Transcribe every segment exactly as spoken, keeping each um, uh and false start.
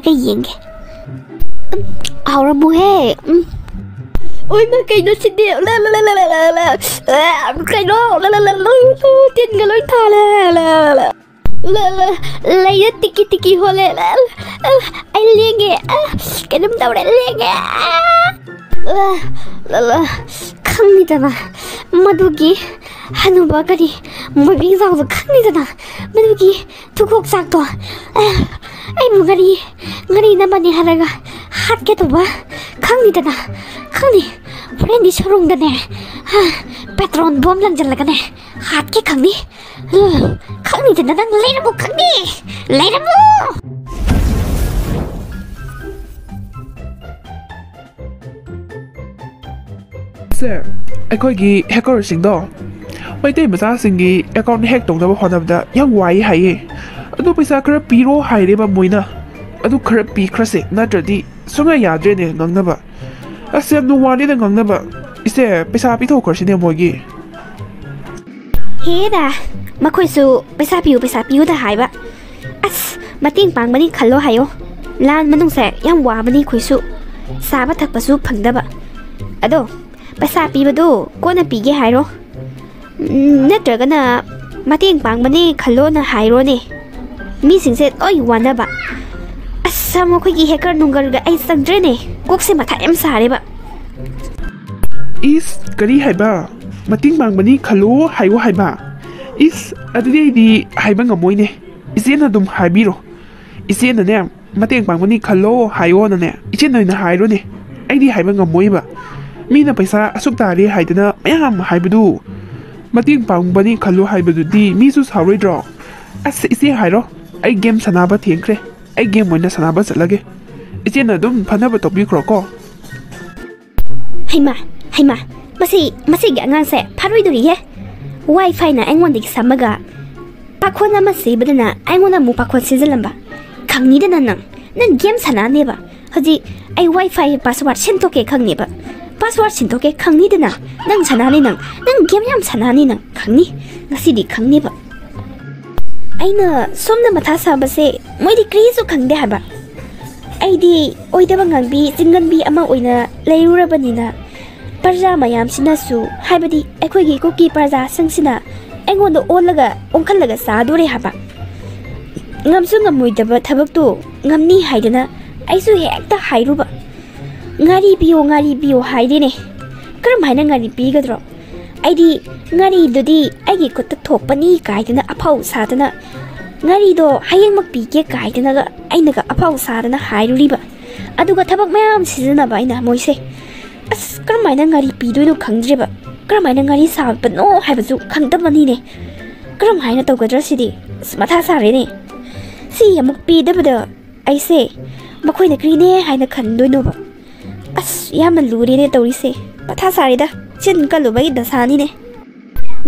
ꯑꯩ ꯌꯦꯡꯒꯦ꯫ ꯎꯝ, ꯍꯥꯎꯔꯝꯃꯨꯍꯦ꯫ ꯎꯝ꯫ ꯑꯣꯏꯃ, ꯀꯩꯅꯣ ꯁꯤꯗꯤ? ꯂ, ꯂ, ꯂ, ꯂ, ꯂ, ꯂ, ꯂ, ꯑ, ꯀꯩꯅꯣ? ꯂ, ꯂ, ꯂ, ꯂ, ꯂ, ꯇꯤꯟꯒ ꯂꯣꯏ ꯊꯥꯜꯂꯦ꯫ ꯂ, ꯂ, ꯂ, ꯂ, ꯂꯩꯅ ꯇꯤꯀꯤ ꯇꯤꯀꯤ ꯍꯣꯜꯂꯦ꯫ ꯂ, ꯂ, ꯂ, ꯑꯩ ꯂꯦꯡꯉꯦ꯫ ꯑ, ꯀꯩꯅꯣꯝ ꯇꯧꯔꯦ, ꯂꯦꯡꯉꯦ꯫ ꯑ, ꯂ, ꯂ, ꯂ, ꯈꯪꯅꯤꯗꯅ, ꯃꯗꯨꯒꯤ ꯍꯅꯨꯕ ꯀꯔꯤ ꯃꯣꯏꯕꯤꯡꯖꯥꯎꯗꯣ ꯈꯪꯅꯤꯗꯅ, ꯃꯗꯨꯒꯤ ꯊꯨꯈꯣꯛ ꯆꯥꯛꯇꯣ꯫ ꯑ, ꯑꯩꯕꯨ ꯉꯥꯔꯤ, ꯉꯥꯔꯤ ꯅꯝꯃꯅꯤ ꯍꯥꯏꯔꯒ ꯍꯥꯠꯀꯦ ꯇꯧꯕ ꯈꯪꯅꯤꯗꯅ, ꯈꯪꯅꯤ꯫ ꯍꯣꯔꯦꯟꯗꯤ ꯁꯨꯔꯨꯡꯗꯅꯦ, ꯍꯥ, ꯄꯦꯇ꯭ꯔꯣꯜ ꯕꯣꯝ ꯂꯪꯁꯤꯜꯂꯒꯅꯦ ꯍꯥꯠꯀꯦ ꯈꯪꯅꯤ꯫ ꯎꯝ, ꯈꯪꯅꯤꯗꯅ ꯅꯪ ꯂꯩꯔꯝꯃꯨ ꯈꯪꯅꯤ, ꯂꯩꯔꯝꯃꯨ꯫ ꯁꯥꯔ, ꯑꯩꯈꯣꯏꯒꯤ ꯍꯦꯀꯔꯁꯤꯡꯗꯣ ꯃꯩꯇꯩ ꯃꯆꯥꯁꯤꯡꯒꯤ ꯑꯦꯀꯥꯎꯟ ꯍꯦꯛ ꯇꯧꯅꯕ ꯍꯣꯠꯅꯕꯗ ꯌꯥꯝ ꯋꯥꯏ ꯍꯥꯏꯌꯦ꯫ ꯑꯗꯨ ꯄꯩꯁꯥ ꯈꯔ ꯄꯤꯔꯣ ꯍꯥꯏꯔꯦꯕ ꯃꯣꯏꯅ꯫ ꯑꯗꯨ ꯈꯔ ꯄꯤꯈ꯭ꯔꯁꯦ, ꯅꯠꯇ꯭ꯔꯗꯤ ꯁꯨꯡꯌꯥ ꯌꯥꯗ꯭ꯔꯦꯅꯦ ꯉꯥꯡꯅꯕ꯫ ꯑꯁ, ꯌꯥꯝ ꯅꯨꯡꯉꯥꯏꯔꯦꯗ ꯉꯥꯡꯅꯕ꯫ ꯏꯆꯦ, ꯄꯩꯁꯥ ꯄꯤꯊꯣꯛꯈ꯭ꯔꯁꯤꯅꯦ ꯃꯣꯏꯒꯤ꯫ ꯍꯦꯔꯥ, ꯃꯈꯣꯏꯁꯨ ꯄꯩꯁꯥ ꯄꯤꯌꯨ, ꯄꯩꯁꯥ ꯄꯤꯌꯨꯗ ꯍꯥꯏꯕ꯫ ꯑꯁ, ꯃꯇꯦꯡ ꯄꯥꯡꯕꯅꯤ ꯈꯜꯂꯣ ꯍꯥꯏꯌꯣ꯫ ꯂꯥꯟ ꯃꯅꯨꯡꯁꯦ ꯌꯥꯝ ꯋꯥꯕꯅꯤ ꯑꯩꯈꯣꯏꯁꯨ꯫ ꯆꯥꯕ ꯊꯛꯄꯁꯨ ꯐꯪꯗꯕ꯫ ꯑꯗꯣ, ꯄꯩꯁꯥ ꯄꯤꯕꯗꯣ ꯀꯣꯟꯅ ꯄꯤꯒꯦ ꯍꯥꯏꯔꯣ꯫ ꯎꯝ, ꯅꯠꯇ꯭ꯔꯒꯅ ꯃꯇꯦꯡ ꯄꯥꯡꯕꯅꯦ ꯈꯜꯂꯣꯅ ꯍꯥꯏꯔꯣꯅꯦ꯫ ꯃꯤꯁꯤꯡꯁꯦ ꯂꯣꯏ ꯋꯥꯅꯕ꯫ ꯑꯁ, ꯃꯈꯣꯏꯒꯤ ꯍꯦꯀꯔ ꯅꯨꯡꯒꯔꯒ ꯑꯩ ꯆꯪꯗ꯭ꯔꯦꯅꯦ꯫ ꯀꯣꯛꯁꯦ ꯃꯊꯥ ꯌꯥꯝ ꯁꯥꯔꯦꯕ꯫ ꯏꯁ, ꯀꯔꯤ ꯍꯥꯏꯕ? ꯃꯇꯦꯡ ꯄꯥꯡꯕꯅꯤ ꯈꯜꯂꯣ ꯍꯥꯏꯌꯣ ꯍꯥꯏꯕ? ꯏꯁ, ꯑꯗꯨꯗꯤ ꯑꯩꯗꯤ ꯍꯥꯏꯕ ꯉꯝꯃꯣꯏꯅꯦ꯫ ꯏꯆꯦꯅ ꯑꯗꯨꯝ ꯍꯥꯏꯕꯤꯔꯣ꯫ ꯏꯆꯦꯅꯅꯦ, ꯃꯇꯦꯡ ꯄꯥꯡꯕꯅꯤ ꯈꯜꯂꯣ ꯍꯥꯏꯌꯣꯅꯅꯦ, ꯏꯆꯦꯅ ꯑꯣꯏꯅ ꯍꯥꯏꯔꯣꯅꯦ꯫ ꯑꯩꯗꯤ ꯍꯥꯏꯕ ꯉꯝꯃꯣꯏꯕ꯫ ꯃꯤꯅ ꯄꯩꯁꯥ ꯑꯁꯨꯛ ꯇꯥꯔꯦ ꯍꯥꯏꯗꯅ ꯃꯌꯥꯝ ꯍꯥꯏꯕꯗꯨ, ꯃꯇꯦꯡ ꯄꯥꯡꯕꯅꯤ ꯈꯜꯂꯣ ꯍꯥꯏꯕꯗꯨꯗꯤ ꯃꯤꯁꯨ ꯁꯥꯎꯔꯣꯏꯗ꯭ꯔꯣ? ꯑꯁ, ꯏꯆꯦ ꯍꯥꯏꯔꯣ, ꯑꯩ ꯒꯦꯝ ꯁꯥꯟꯅꯕ ꯊꯦꯡꯈ꯭ꯔꯦ, ꯑꯩ ꯒꯦꯝ ꯑꯣꯏꯅ ꯁꯥꯟꯅꯕ ꯆꯠꯂꯒꯦ꯫ ꯏꯆꯦꯅ ꯑꯗꯨꯝ ꯐꯅꯕ ꯇꯧꯕꯤꯈ꯭ꯔꯣꯀꯣ꯫ ꯍꯩꯃꯥ, ꯍꯩꯃꯥ, ꯃꯁꯤ, ꯃꯁꯤꯒꯤ ꯑꯉꯥꯡꯁꯦ ꯐꯥꯔꯣꯏꯗꯣꯔꯤꯍꯦ꯫ WiFiꯅ ꯑꯩꯉꯣꯟꯗꯒꯤ ꯁꯝꯃꯒ ꯄꯥꯈꯣꯟ ꯑꯃ ꯁꯤꯕꯗꯅ ꯑꯩꯉꯣꯟꯗ ꯑꯃꯨꯛ ꯄꯥꯈꯣꯟ ꯁꯤꯖꯤꯜꯂꯝꯕ꯫ ꯈꯪꯅꯤꯗꯅ ꯅꯪ, ꯅꯪ ꯒꯦꯝ ꯁꯥꯟꯅꯅꯦꯕ꯫ ꯍꯧꯖꯤꯛ ꯑꯩ WiFi ꯄꯥꯁꯋꯥꯔꯗ ꯁꯤꯟꯗꯣꯛꯀꯦ ꯈꯪꯅꯦꯕ꯫ ꯄꯥꯁꯋꯥꯔꯗ ꯁꯤꯟꯗꯣꯛꯀꯦ ꯈꯪꯅꯤꯗꯅ ꯅꯪ ꯁꯥꯟꯅꯅꯤ ꯅꯪ, ꯅꯪ ꯒꯦꯝ ꯌꯥꯝ ꯁꯥꯟꯅꯅꯤ ꯅꯪ, ꯈꯪꯅꯤ꯫ ꯉꯁꯤꯗꯤ ꯈꯪꯅꯦꯕ꯫ ꯑꯩꯅ ꯁꯣꯝꯗ ꯃꯊꯥ ꯁꯥꯕꯁꯦ ꯃꯣꯏꯗꯤ ꯀꯔꯤꯁꯨ ꯈꯪꯗꯦ ꯍꯥꯏꯕ꯫ ꯑꯩꯗꯤ ꯑꯣꯏꯗꯕ ꯉꯥꯡꯕꯤ ꯆꯤꯡꯒꯟꯕꯤ ꯑꯃ ꯑꯣꯏꯅ ꯂꯩꯔꯨꯔꯕꯅꯤꯅ, ꯄ꯭ꯔꯖꯥ ꯃꯌꯥꯝꯁꯤꯅꯁꯨ, ꯍꯥꯏꯕꯗꯤ ꯑꯩꯈꯣꯏꯒꯤ ꯀꯨꯀꯤ ꯄ꯭ꯔꯖꯥꯁꯤꯡꯁꯤꯅ ꯑꯩꯉꯣꯟꯗ ꯑꯣꯜꯂꯒ ꯑꯣꯟꯈꯠꯂꯒ ꯆꯥꯗꯣꯔꯦ ꯍꯥꯏꯕ꯫ ꯉꯝꯁꯨ ꯉꯝꯃꯣꯏꯗꯕ ꯊꯕꯛꯇꯨ ꯉꯝꯅꯤ ꯍꯥꯏꯗꯅ ꯑꯩꯁꯨ ꯍꯦꯛꯇ ꯍꯥꯏꯔꯨꯕ꯫ "ꯉꯥꯔꯤ ꯄꯤꯌꯣ, ꯉꯥꯔꯤ ꯄꯤꯌꯣ" ꯍꯥꯏꯔꯦꯅꯦ꯫ ꯀꯔꯝ ꯍꯥꯏꯅ ꯉꯥꯔꯤ ꯄꯤꯒꯗ꯭ꯔꯣ? ꯑꯩꯗꯤ ꯉꯥꯔꯤꯗꯨꯗꯤ ꯑꯩꯒꯤ ꯈꯨꯠꯇ ꯊꯣꯛꯄꯅꯤ ꯀꯥꯏꯗꯅ ꯑꯐꯥꯎ ꯁꯥꯗꯅ, "ꯉꯥꯔꯤꯗꯣ ꯍꯌꯦꯡꯃꯛ ꯄꯤꯒꯦ" ꯀꯥꯏꯗꯅꯒ ꯑꯩꯅꯒ ꯑꯐꯥꯎ ꯁꯥꯗꯅ ꯍꯥꯏꯔꯨꯔꯤꯕ꯫ ꯑꯗꯨꯒ ꯊꯕꯛ ꯃꯌꯥꯝ ꯁꯤꯖꯤꯟꯅꯕ ꯑꯩꯅ ꯃꯣꯏꯁꯦ꯫ ꯑꯁ, ꯀꯔꯝ ꯍꯥꯏꯅ ꯉꯥꯔꯤ ꯄꯤꯗꯣꯏꯅꯣ ꯈꯪꯗ꯭ꯔꯦꯕ꯫ ꯀꯔꯝ ꯍꯥꯏꯅ ꯉꯥꯔꯤ ꯁꯥꯕꯅꯣ ꯍꯥꯏꯕꯁꯨ ꯈꯪꯗꯕꯅꯤꯅꯦ꯫ ꯀꯔꯝ ꯍꯥꯏꯅ ꯇꯧꯒꯗ꯭ꯔꯥ ꯁꯤꯗꯤ? ꯑꯁ, ꯃꯊꯥ ꯁꯥꯔꯦꯅꯦ꯫ ꯁꯤ ꯑꯃꯨꯛ ꯄꯤꯗꯕꯗ ꯑꯩꯁꯦ ꯃꯈꯣꯏꯅ ꯀꯔꯤꯅꯦ ꯍꯥꯏꯅ ꯈꯟꯗꯣꯏꯅꯣꯕ? ꯑꯁ, ꯌꯥꯝꯅ ꯂꯨꯔꯦꯅꯦ ꯇꯧꯔꯤꯁꯦ꯫ ꯃꯊꯥ ꯁꯥꯔꯦꯗ꯫ ꯆꯤꯟ ꯀꯜꯂꯨꯕꯒꯤ ꯗꯁꯥꯅꯤꯅꯦ꯫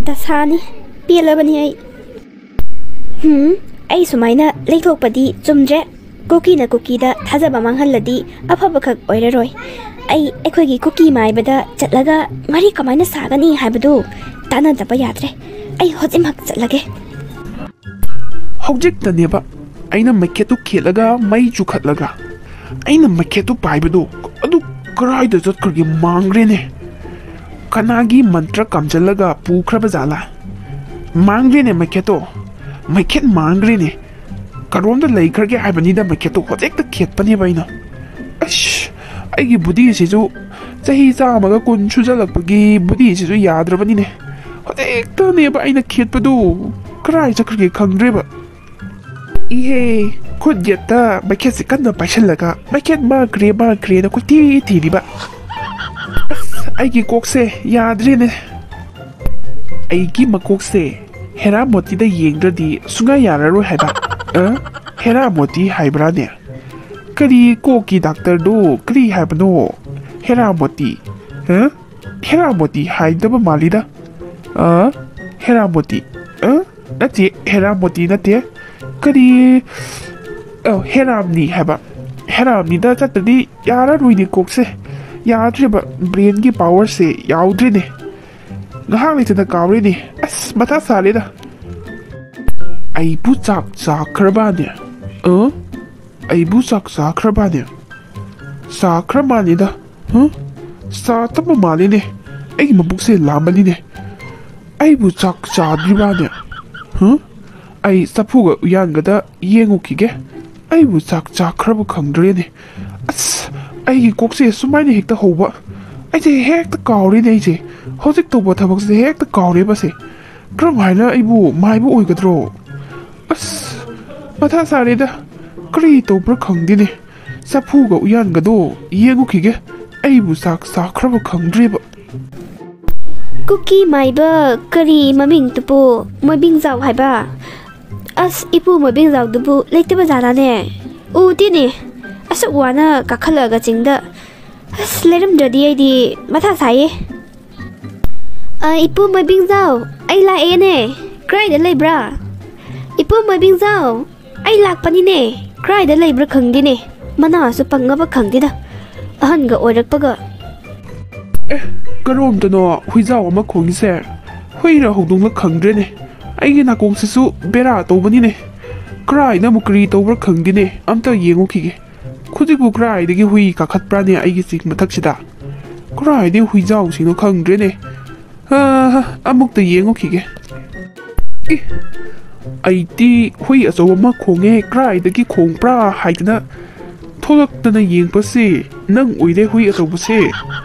ꯗꯁꯥꯅꯤ꯫ ꯄꯦꯜꯂꯕꯅꯤ ꯑꯩ꯫ ꯍꯨꯝ, ꯑꯩ ꯁꯨꯃꯥꯏꯅ ꯂꯩꯊꯣꯛꯄꯗꯤ ꯆꯨꯝꯗ꯭ꯔꯦ꯫ ꯀꯨꯀꯤꯅ ꯀꯨꯀꯤꯗ ꯊꯥꯖꯕ ꯃꯥꯡꯍꯜꯂꯗꯤ ꯑꯐꯕꯈꯛ ꯑꯣꯏꯔꯔꯣꯏ꯫ ꯑꯩ ꯑꯩꯈꯣꯏꯒꯤ ꯀꯨꯀꯤ ꯃꯥꯏꯕꯗ ꯆꯠꯂꯒ ꯉꯥꯔꯤ ꯀꯃꯥꯏꯅ ꯁꯥꯒꯅꯤ ꯍꯥꯏꯕꯗꯨ ꯇꯥꯟꯅꯗꯕ ꯌꯥꯗ꯭ꯔꯦ꯫ ꯑꯩ ꯍꯧꯖꯤꯛꯃꯛ ꯆꯠꯂꯒꯦ꯫ ꯍꯧꯖꯤꯛꯇꯅꯦꯕ ꯑꯩꯅ ꯃꯩꯈꯦꯠꯇꯨ ꯈꯦꯠꯂꯒ ꯃꯩ ꯆꯨꯈꯠꯂꯒ ꯑꯩꯅ ꯃꯩꯈꯦꯠꯇꯨ ꯄꯥꯏꯕꯗꯣ, ꯑꯗꯨ ꯀꯔꯥꯏꯗ ꯆꯠꯈ꯭ꯔꯒꯦ? ꯃꯥꯡꯈ꯭ꯔꯦꯅꯦ꯫ ꯀꯅꯥꯒꯤ ꯃꯟꯇ꯭ꯔ ꯀꯥꯝꯖꯜꯂꯒ ꯄꯨꯈ꯭ꯔꯕ ꯖꯥꯠꯂꯥ? ꯃꯥꯡꯈ꯭ꯔꯦꯅꯦ ꯃꯩꯈꯦꯠꯇꯣ꯫ ꯃꯩꯈꯦꯠ ꯃꯥꯡꯈ꯭ꯔꯦꯅꯦ꯫ ꯀꯔꯣꯝꯗ ꯂꯩꯈ꯭ꯔꯒꯦ ꯍꯥꯏꯕꯅꯤꯗ ꯃꯩꯈꯦꯠꯇꯣ ꯍꯧꯖꯤꯛꯇ ꯈꯦꯠꯄꯅꯦꯕ ꯑꯩꯅ꯫ ꯑꯁ, ꯑꯩꯒꯤ ꯕꯨꯙꯤꯁꯤꯁꯨ, ꯆꯍꯤ ꯆꯥꯝꯃꯒ ꯀꯨꯟ ꯁꯨꯖꯜꯂꯛꯄꯒꯤ ꯕꯨꯙꯤꯁꯤꯁꯨ ꯌꯥꯗ꯭ꯔꯕꯅꯤꯅꯦ꯫ ꯍꯧꯖꯤꯛꯇꯅꯦꯕ ꯑꯩꯅ ꯈꯦꯠꯄꯗꯨ꯫ ꯀꯔꯥꯏ ꯆꯠꯈ꯭ꯔꯒꯦ ꯈꯪꯗ꯭ꯔꯦꯕ꯫ ꯏꯍꯦ, ꯈꯨꯠ ꯌꯦꯠꯇ ꯃꯩꯈꯦꯠꯁꯦ ꯀꯟꯅ ꯄꯥꯏꯁꯜꯂꯒ ꯃꯩꯈꯦꯠ ꯃꯥꯡꯈ꯭ꯔꯦ, ꯃꯥꯡꯈ꯭ꯔꯦꯅ ꯀꯣꯏꯊꯤ ꯊꯤꯔꯤꯕ꯫ ꯑꯁ, ꯑꯩꯒꯤ ꯀꯣꯛꯁꯦ ꯌꯥꯗ꯭ꯔꯦꯅꯦ꯫ ꯑꯩꯒꯤ ꯃꯀꯣꯛꯁꯦ ꯍꯦꯔꯥ ꯃꯣꯇꯤꯗ ꯌꯦꯡꯗ꯭ꯔꯗꯤ ꯁꯨꯡꯌꯥ ꯌꯥꯔꯔꯣꯏ ꯍꯥꯏꯕ꯫ ꯑ? ꯍꯦꯔꯥ ꯃꯣꯇꯤ ꯍꯥꯏꯕ꯭ꯔꯥꯅꯦ? ꯀꯔꯤ ꯀꯣꯛꯀꯤ ꯗꯥꯛꯇꯔꯗꯣ? ꯀꯔꯤ ꯍꯥꯏꯕꯅꯣ? ꯍꯦꯔꯥ ꯃꯣꯇꯤ? ꯑ? ꯍꯦꯔꯥ ꯃꯣꯇꯤ ꯍꯥꯏꯗꯕ ꯃꯥꯜꯂꯤꯗ꯫ ꯑ? ꯍꯦꯔꯥ ꯃꯣꯇꯤ? ꯑ? ꯅꯠꯇꯦ, ꯍꯦꯔꯥ ꯃꯣꯇꯤ ꯅꯠꯇꯦ꯫ ꯀꯔꯤ? ꯑ, ꯍꯦꯔꯥꯝꯅꯤ ꯍꯥꯏꯕ꯫ ꯍꯦꯔꯥꯝꯅꯤꯗ ꯆꯠꯇ꯭ꯔꯗꯤ ꯌꯥꯔꯔꯣꯏꯅꯦ ꯀꯣꯛꯁꯦ꯫ ꯌꯥꯗ꯭ꯔꯦꯕ, ꯕ꯭ꯔꯦꯟꯒꯤ ꯄꯥꯋꯔꯁꯦ ꯌꯥꯎꯗ꯭ꯔꯦꯅꯦ꯫ ꯉꯥꯏꯍꯥꯛ ꯂꯩꯇꯅ ꯀꯥꯎꯔꯦꯅꯦ꯫ ꯑꯁ, ꯃꯊꯥ ꯁꯥꯔꯦꯗ꯫ ꯑꯩꯕꯨ ꯆꯥꯛ ꯆꯥꯈ꯭ꯔꯕꯅꯦ? ꯑ? ꯑꯩꯕꯨ ꯆꯥꯛ ꯆꯥꯈ꯭ꯔꯕꯅꯦ? ꯆꯥꯈ꯭ꯔ ꯃꯥꯜꯂꯦꯗ꯫ ꯍꯨꯝ? ꯆꯥꯗꯕ ꯃꯥꯜꯂꯤꯅꯦ꯫ ꯑꯩꯒꯤ ꯃꯕꯨꯛꯁꯦ ꯂꯥꯝꯕꯅꯤꯅꯦ꯫ ꯑꯩꯕꯨ ꯆꯥꯛ ꯆꯥꯗ꯭ꯔꯤꯕꯅꯦ? ꯍꯨꯝ? ꯑꯩ ꯆꯐꯨꯒ ꯎꯌꯥꯟꯒꯗ ꯌꯦꯡꯉꯨꯈꯤꯒꯦ꯫ ꯑꯩꯕꯨ ꯆꯥꯛ ꯆꯥꯈ꯭ꯔꯕ ꯈꯪꯗ꯭ꯔꯦꯅꯦ꯫ ꯑꯁ, ꯑꯩꯒꯤ ꯀꯣꯛꯁꯦ ꯁꯨꯃꯥꯏꯅ ꯍꯦꯛꯇ ꯍꯧꯕ꯫ ꯑꯩꯁꯦ ꯍꯦꯛꯇ ꯀꯥꯎꯔꯦꯅꯦ ꯑꯩꯁꯦ꯫ ꯍꯧꯖꯤꯛ ꯇꯧꯕ ꯊꯕꯛꯁꯦ ꯍꯦꯛꯇ ꯀꯥꯎꯔꯦꯕꯁꯦ꯫ ꯀꯔꯝ ꯍꯥꯏꯅ ꯑꯩꯕꯨ ꯃꯥꯏꯕ ꯑꯣꯏꯒꯗ꯭ꯔꯣ? ꯑꯁ, ꯃꯊꯥ ꯁꯥꯔꯦꯗ꯫ ꯀꯔꯤ ꯇꯧꯕ꯭ꯔꯥ ꯈꯪꯗꯦꯅꯦ꯫ ꯆꯐꯨꯒ ꯎꯌꯥꯟꯒꯗꯣ ꯌꯦꯡꯉꯨꯈꯤꯒꯦ꯫ ꯑꯩꯕꯨ ꯆꯥꯛ ꯆꯥꯈ꯭ꯔꯕ ꯈꯪꯗ꯭ꯔꯦꯕ꯫ ꯀꯨꯀꯤ ꯃꯥꯏꯕ ꯀꯔꯤ ꯃꯃꯤꯡꯗꯨꯕꯨ ꯃꯣꯏꯕꯤꯡꯖꯥꯎ ꯍꯥꯏꯕ? ꯑꯁ, ꯏꯄꯨ ꯃꯣꯏꯕꯤꯡꯖꯥꯎꯗꯨꯕꯨ ꯂꯩꯇꯕ ꯖꯥꯠꯂꯥꯅꯦ? ꯎꯗꯦꯅꯦ꯫ ꯑꯁꯨꯛ ꯋꯥꯅ ꯀꯥꯈꯠꯂꯛꯑꯒ ꯆꯤꯡꯗ꯫ ꯑꯁ, ꯂꯩꯔꯝꯗ꯭ꯔꯗꯤ ꯑꯩꯗꯤ ꯃꯊꯥ ꯁꯥꯏꯌꯦ꯫ ꯑ, ꯏꯄꯨ ꯃꯣꯏꯕꯤꯡꯖꯥꯎ, ꯑꯩ ꯂꯥꯛꯑꯦꯅꯦ꯫ ꯀꯗꯥꯏꯗ ꯂꯩꯕ꯭ꯔꯥ? ꯏꯄꯨ ꯃꯣꯏꯕꯤꯡꯖꯥꯎ, ꯑꯩ ꯂꯥꯛꯄꯅꯤꯅꯦ꯫ ꯀꯗꯥꯏꯗ ꯂꯩꯕ꯭ꯔꯥ ꯈꯪꯗꯦꯅꯦ꯫ ꯃꯅꯥꯁꯨ ꯄꯪꯉꯕ ꯈꯪꯗꯦꯗ꯫ ꯑꯍꯟꯒ ꯑꯣꯏꯔꯛꯄꯒ꯫ ꯑꯦ, ꯀꯔꯣꯝꯗꯅꯣ ꯍꯨꯏꯖꯥꯎ ꯑꯃ ꯈꯣꯡꯉꯤꯁꯦ? ꯍꯨꯏꯔ ꯍꯧꯗꯣꯡꯂ ꯈꯪꯗ꯭ꯔꯦꯅꯦ꯫ ꯑꯩꯒꯤ ꯅꯥꯀꯣꯡꯁꯤꯁꯨ ꯕꯦꯔꯥ ꯇꯧꯕꯅꯤꯅꯦ꯫ ꯀꯗꯥꯏꯗ ꯑꯃꯨꯛ ꯀꯔꯤ ꯇꯧꯕ꯭ꯔꯥ ꯈꯪꯗꯦꯅꯦ꯫ ꯑꯝꯇ ꯌꯦꯡꯉꯨꯈꯤꯒꯦ꯫ ꯍꯧꯖꯤꯛꯄꯨ ꯀꯗꯥꯏꯗꯒꯤ ꯍꯨꯏ ꯀꯥꯈꯠꯄ꯭ꯔꯥꯅꯦ ꯑꯩꯒꯤ ꯆꯤꯡ ꯃꯊꯛꯁꯤꯗ? ꯀꯗꯥꯏꯗꯒꯤ ꯍꯨꯏꯖꯥꯎꯁꯤꯡꯅꯣ ꯈꯪꯗ꯭ꯔꯦꯅꯦ꯫ ꯑ, ꯑꯃꯨꯛꯇ ꯌꯦꯡꯉꯨꯈꯤꯒꯦ꯫ ꯏ, ꯑꯩꯗꯤ ꯍꯨꯏ ꯑꯆꯧꯕ ꯑꯃ ꯈꯣꯡꯉꯦ, ꯀꯗꯥꯏꯗꯒꯤ ꯈꯣꯡꯕ꯭ꯔꯥ ꯍꯥꯏꯗꯅ ꯊꯣꯛꯂꯛꯇꯅ ꯌꯦꯡꯕꯁꯤ ꯅꯪ ꯑꯣꯏꯔꯦ, ꯍꯨꯏ ꯑꯆꯧꯕꯁꯦ꯫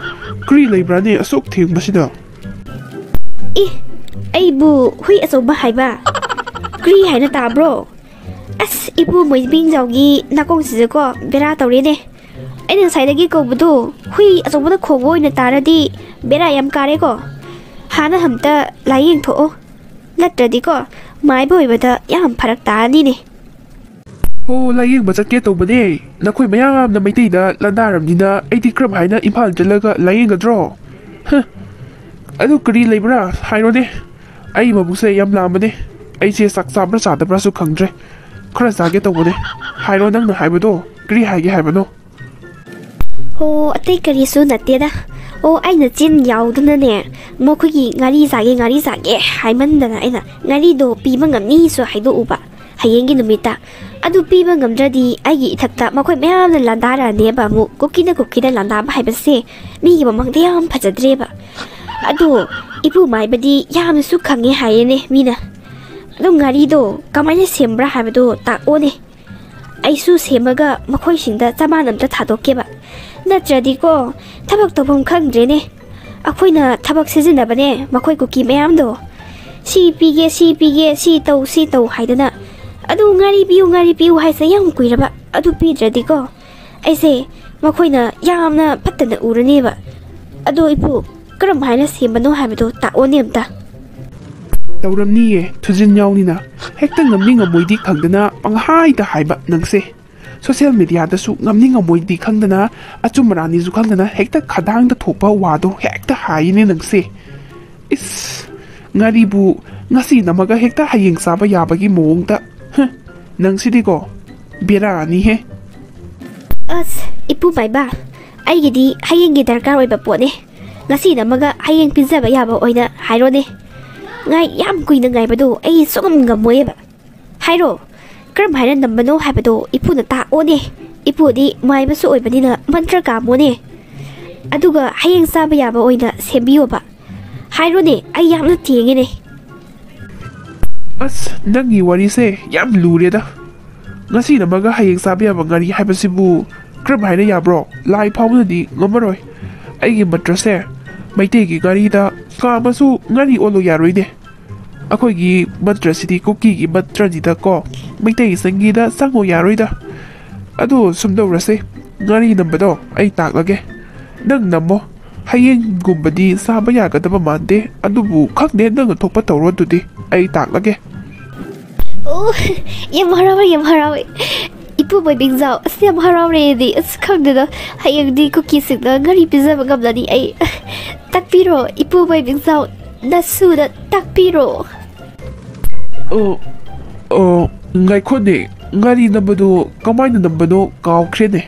ꯀꯔꯤ ꯂꯩꯕ꯭ꯔꯥꯅꯦ ꯑꯁꯨꯛ ꯊꯦꯡꯕꯁꯤꯗ? ꯏ, ꯑꯩꯕꯨ ꯍꯨꯏ ꯑꯆꯧꯕ ꯍꯥꯏꯕ? ꯀ꯭ꯔꯤ ꯍꯥꯏꯅ ꯇꯥꯕ꯭ꯔꯣ? ꯑꯁ, ꯏꯄꯨ ꯃꯣꯏꯕꯤꯡꯖꯥꯎꯒꯤ ꯅꯥꯀꯣꯡꯁꯤꯗꯀꯣ ꯕꯦꯔꯥ ꯇꯧꯔꯦꯅꯦ꯫ ꯑꯩꯅ ꯉꯁꯥꯏꯗꯒꯤ ꯀꯧꯕꯗꯣ ꯍꯨꯏ ꯑꯆꯧꯕꯅ ꯈꯣꯡꯕ ꯑꯣꯏꯅ ꯇꯥꯔꯗꯤ ꯕꯦꯔꯥ ꯌꯥꯝ ꯀꯥꯔꯦꯀꯣ꯫ ꯍꯥꯟꯅ ꯑꯝꯇ ꯂꯥꯏꯌꯦꯡꯊꯣꯛꯑꯣ꯫ ꯅꯠꯇ꯭ꯔꯗꯤꯀꯣ, ꯃꯥꯏꯕ ꯑꯣꯏꯕꯗ ꯌꯥꯝ ꯐꯔꯛ ꯇꯥꯔꯅꯤꯅꯦ꯫ ꯍꯣ, ꯂꯥꯏꯌꯦꯡꯕ ꯆꯠꯀꯦ ꯇꯧꯕꯅꯦ꯫ ꯅꯈꯣꯏ ꯃꯌꯥꯝꯅ ꯃꯩꯇꯩꯗ ꯂꯥꯟꯗꯥꯔꯕꯅꯤꯅ ꯑꯩꯗꯤ ꯀꯔꯝ ꯍꯥꯏꯅ ꯏꯝꯐꯥꯜ ꯆꯠꯂꯒ ꯂꯥꯏꯌꯦꯡꯒꯗ꯭ꯔꯣ? ꯍ, ꯑꯗꯨ ꯀꯔꯤ ꯂꯩꯕ꯭ꯔꯥ ꯍꯥꯏꯔꯣꯅꯦ? ꯑꯩ ꯃꯕꯨꯛꯁꯦ ꯌꯥꯝ ꯂꯥꯝꯕꯅꯦ꯫ ꯑꯩꯁꯦ ꯆꯥꯛ ꯆꯥꯕ꯭ꯔꯥ ꯆꯥꯗꯕ꯭ꯔꯥꯁꯨ ꯈꯪꯗ꯭ꯔꯦ꯫ ꯈꯔ ꯆꯥꯒꯦ ꯇꯧꯕꯅꯦ꯫ ꯍꯥꯏꯔꯣ ꯅꯪꯅ ꯍꯥꯏꯕꯗꯣ꯫ ꯀꯔꯤ ꯍꯥꯏꯒꯦ ꯍꯥꯏꯕꯅꯣ? ꯑꯣ, ꯑꯇꯩ ꯀꯔꯤꯁꯨ ꯅꯠꯇꯦꯗ꯫ ꯑꯣ, ꯑꯩꯅ ꯆꯤꯟ ꯌꯥꯎꯗꯅꯅꯦ, ꯃꯈꯣꯏꯒꯤ ꯉꯥꯔꯤ ꯆꯥꯒꯦ, ꯉꯥꯔꯤ ꯆꯥꯒꯦ ꯍꯥꯏꯃꯟꯗꯅ ꯑꯩꯅ ꯉꯥꯔꯤꯗꯣ ꯄꯤꯕ ꯉꯝꯅꯤꯁꯨ ꯍꯥꯏꯗꯣꯛꯎꯕ꯫ ꯍꯌꯦꯡꯒꯤ ꯅꯨꯃꯤꯠꯇ꯫ ꯑꯗꯨ ꯄꯤꯕ ꯉꯝꯗ꯭ꯔꯗꯤ ꯑꯩꯒꯤ ꯏꯊꯛꯇ ꯃꯈꯣꯏ ꯃꯌꯥꯝꯅ ꯂꯥꯟꯗꯥꯔꯛꯑꯅꯦꯕ꯫ ꯑꯃꯨꯛ ꯀꯨꯀꯤꯅ ꯀꯨꯀꯤꯗ ꯂꯥꯟꯗꯥꯕ ꯍꯥꯏꯕꯁꯦ ꯃꯤꯒꯤ ꯃꯃꯥꯡꯗ ꯌꯥꯝ ꯐꯖꯗ꯭ꯔꯦꯕ꯫ ꯑꯗꯣ ꯏꯄꯨ ꯃꯥꯏꯕꯗꯤ ꯌꯥꯝꯅꯁꯨ ꯈꯪꯉꯦ ꯍꯥꯏꯌꯦꯅꯦ ꯃꯤꯅ꯫ ꯑꯗꯣ ꯉꯥꯔꯤꯗꯣ ꯀꯃꯥꯏꯅ ꯁꯦꯝꯕ꯭ꯔꯥ ꯍꯥꯏꯕꯗꯣ ꯇꯥꯛꯑꯣꯅꯦ꯫ ꯑꯩꯁꯨ ꯁꯦꯝꯃꯒ ꯃꯈꯣꯏꯁꯤꯡꯗ ꯆꯃꯥꯟ ꯑꯝꯇ ꯊꯥꯗꯣꯛꯀꯦꯕ꯫ ꯅꯠꯇ꯭ꯔꯗꯤꯀꯣ, ꯊꯕꯛ ꯇꯧꯐꯝ ꯈꯪꯗ꯭ꯔꯦꯅꯦ꯫ ꯑꯩꯈꯣꯏꯅ ꯊꯕꯛ ꯁꯤꯖꯤꯟꯅꯕꯅꯦ ꯃꯈꯣꯏ ꯀꯨꯀꯤ ꯃꯌꯥꯝꯗꯣ꯫ "ꯁꯤ ꯄꯤꯒꯦ, ꯁꯤ ꯄꯤꯒꯦ, ꯁꯤ ꯇꯧ, ꯁꯤ ꯇꯧ" ꯍꯥꯏꯗꯅ꯫ ꯑꯗꯨ "ꯉꯥꯔꯤ ꯄꯤꯌꯨ, ꯉꯥꯔꯤ ꯄꯤꯌꯨ" ꯍꯥꯏꯁꯦ ꯌꯥꯝ ꯀꯨꯏꯔꯕ꯫ ꯑꯗꯨ ꯄꯤꯗ꯭ꯔꯗꯤꯀꯣ, ꯑꯩꯁꯦ ꯃꯈꯣꯏꯅ ꯌꯥꯝꯅ ꯐꯠꯇꯅ ꯎꯔꯅꯦꯕ꯫ ꯑꯗꯣ ꯏꯄꯨ, ꯀꯔꯝ ꯍꯥꯏꯅ ꯁꯦꯝꯕꯅꯣ ꯍꯥꯏꯕꯗꯣ ꯇꯥꯛꯑꯣꯅꯦ ꯑꯝꯇ꯫ ꯇꯧꯔꯝꯅꯤꯌꯦ, ꯊꯨꯖꯤꯟ ꯌꯥꯎꯅꯤꯅ꯫ ꯍꯦꯛꯇ ꯉꯝꯅꯤ ꯉꯝꯃꯣꯏꯗꯤ ꯈꯪꯗꯅ ꯄꯪꯍꯥꯏꯗ ꯍꯥꯏꯕ ꯅꯪꯁꯦ꯫ ꯁꯣꯁꯤꯌꯦꯜ ꯃꯦꯗꯤꯌꯥꯗꯁꯨ ꯉꯝꯅꯤ ꯉꯝꯃꯣꯏꯗꯤ ꯈꯪꯗꯅ, ꯑꯆꯨꯝ ꯑꯔꯥꯟꯅꯤꯁꯨ ꯈꯪꯗꯅ ꯍꯦꯛꯇ ꯈꯗꯥꯡꯗ ꯊꯣꯛꯄ ꯋꯥꯗꯣ ꯍꯦꯛꯇ ꯍꯥꯏꯅꯦ ꯅꯪꯁꯦ꯫ ꯏꯁ, ꯉꯥꯔꯤꯕꯨ ꯉꯁꯤ ꯅꯝꯃꯒ ꯍꯦꯛꯇ ꯍꯌꯦꯡ ꯆꯥꯕ ꯌꯥꯕꯒꯤ ꯃꯑꯣꯡꯗ꯫ ꯍ, ꯅꯪꯁꯤꯗꯤꯀꯣ, ꯕꯦꯔꯥꯅꯤꯍꯦ꯫ ꯑꯁ, ꯏꯄꯨ ꯃꯥꯏꯕ, ꯑꯩꯒꯤꯗꯤ ꯍꯌꯦꯡꯒꯤ ꯗꯔꯀꯥꯔ ꯑꯣꯏꯕ ꯄꯣꯠꯅꯦ꯫ ꯉꯁꯤ ꯅꯝꯃꯒ ꯍꯌꯦꯡ ꯄꯤꯖꯕ ꯌꯥꯕ ꯑꯣꯏꯅ ꯍꯥꯏꯔꯣꯅꯦ꯫ ꯉꯥꯏ, ꯌꯥꯝ ꯀꯨꯏꯅ ꯉꯥꯏꯕꯗꯣ ꯑꯩ ꯁꯨꯡꯉꯝ ꯉꯝꯃꯣꯏꯕ꯫ ꯍꯥꯏꯔꯣ, ꯀꯔꯝ ꯍꯥꯏꯅ ꯅꯝꯕꯅꯣ ꯍꯥꯏꯕꯗꯣ ꯏꯄꯨꯅ ꯇꯥꯛꯑꯣꯅꯦ꯫ ꯏꯄꯨꯗꯤ ꯃꯥꯏꯕꯁꯨ ꯑꯣꯏꯕꯅꯤꯅ ꯃꯟꯇ꯭ꯔ ꯀꯥꯝꯃꯣꯅꯦ꯫ ꯑꯗꯨꯒ ꯍꯌꯦꯡ ꯆꯥꯕ ꯌꯥꯕ ꯑꯣꯏꯅ ꯁꯦꯝꯕꯤꯌꯣꯕ꯫ ꯍꯥꯏꯔꯣꯅꯦ, ꯑꯩ ꯌꯥꯝꯅ ꯊꯦꯡꯉꯦꯅꯦ꯫ ꯑꯁ, ꯅꯪꯒꯤ ꯋꯥꯔꯤꯁꯦ ꯌꯥꯝ ꯂꯨꯔꯦꯗ꯫ ꯉꯁꯤ ꯅꯝꯃꯒ ꯍꯌꯦꯡ ꯆꯥꯕ ꯌꯥꯕ ꯉꯥꯔꯤ ꯍꯥꯏꯕꯁꯤꯕꯨ ꯀꯔꯝ ꯍꯥꯏꯅ ꯌꯥꯕ꯭ꯔꯣ? ꯂꯥꯏ ꯐꯥꯎꯅꯗꯤ ꯉꯝꯃꯔꯣꯏ꯫ ꯑꯩꯒꯤ ꯃꯟꯇ꯭ꯔꯁꯦ ꯃꯩꯇꯩꯒꯤ ꯉꯥꯔꯤꯗ ꯀꯥꯝꯃꯁꯨ ꯉꯥꯔꯤ ꯑꯣꯜꯂꯨ ꯌꯥꯔꯣꯏꯅꯦ꯫ ꯑꯩꯈꯣꯏꯒꯤ ꯃꯟꯇ꯭ꯔꯁꯤꯗꯤ ꯀꯨꯀꯤꯒꯤ ꯃꯟꯇ꯭ꯔꯅꯤꯗꯀꯣ, ꯃꯩꯇꯩꯒꯤ ꯆꯪꯒꯤꯗ ꯆꯪꯉꯨ ꯌꯥꯔꯣꯏꯗ꯫ ꯑꯗꯣ ꯁꯨꯝ ꯇꯧꯔꯁꯦ, ꯉꯥꯔꯤ ꯅꯝꯕꯗꯣ ꯑꯩ ꯇꯥꯛꯂꯒꯦ, ꯅꯪ ꯅꯝꯃꯣ꯫ ꯍꯌꯦꯡꯒꯨꯝꯕꯗꯤ ꯆꯥꯕ ꯌꯥꯒꯗꯕ ꯃꯥꯟꯗꯦ, ꯑꯗꯨꯕꯨ ꯈꯪꯗꯦ, ꯅꯪꯅ ꯊꯣꯛꯄ ꯇꯧꯔꯣ꯫ ꯑꯗꯨꯗꯤ ꯑꯩ ꯇꯥꯛꯂꯒꯦ꯫ ꯑꯣ, ꯌꯥꯝ ꯍꯔꯥꯎꯋꯦ, ꯌꯥꯝ ꯍꯔꯥꯎꯋꯦ꯫ ꯏꯄꯨ ꯃꯣꯏꯕꯤꯡꯖꯥꯎ, ꯑꯁ, ꯌꯥꯝ ꯍꯔꯥꯎꯔꯦ ꯑꯩꯗꯤ꯫ ꯑꯁ, ꯈꯪꯗꯦꯗ, ꯍꯌꯦꯡꯗꯤ ꯀꯨꯀꯤꯁꯤꯡꯅ ꯉꯥꯔꯤ ꯄꯤꯖꯕ ꯉꯝꯂꯅꯤ ꯑꯩ꯫ ꯇꯥꯛꯄꯤꯔꯣ, ꯏꯄꯨ ꯃꯣꯏꯕꯤꯡꯖꯥꯎ, ꯅꯁꯨꯗ ꯇꯥꯛꯄꯤꯔꯣ꯫ ꯑꯣ, ꯑꯣ, ꯉꯥꯏꯈꯣꯅꯦ, ꯉꯥꯔꯤ ꯅꯝꯕꯗꯣ ꯀꯃꯥꯏꯅ ꯅꯝꯕꯅꯣ ꯀꯥꯎꯈ꯭ꯔꯦꯅꯦ꯫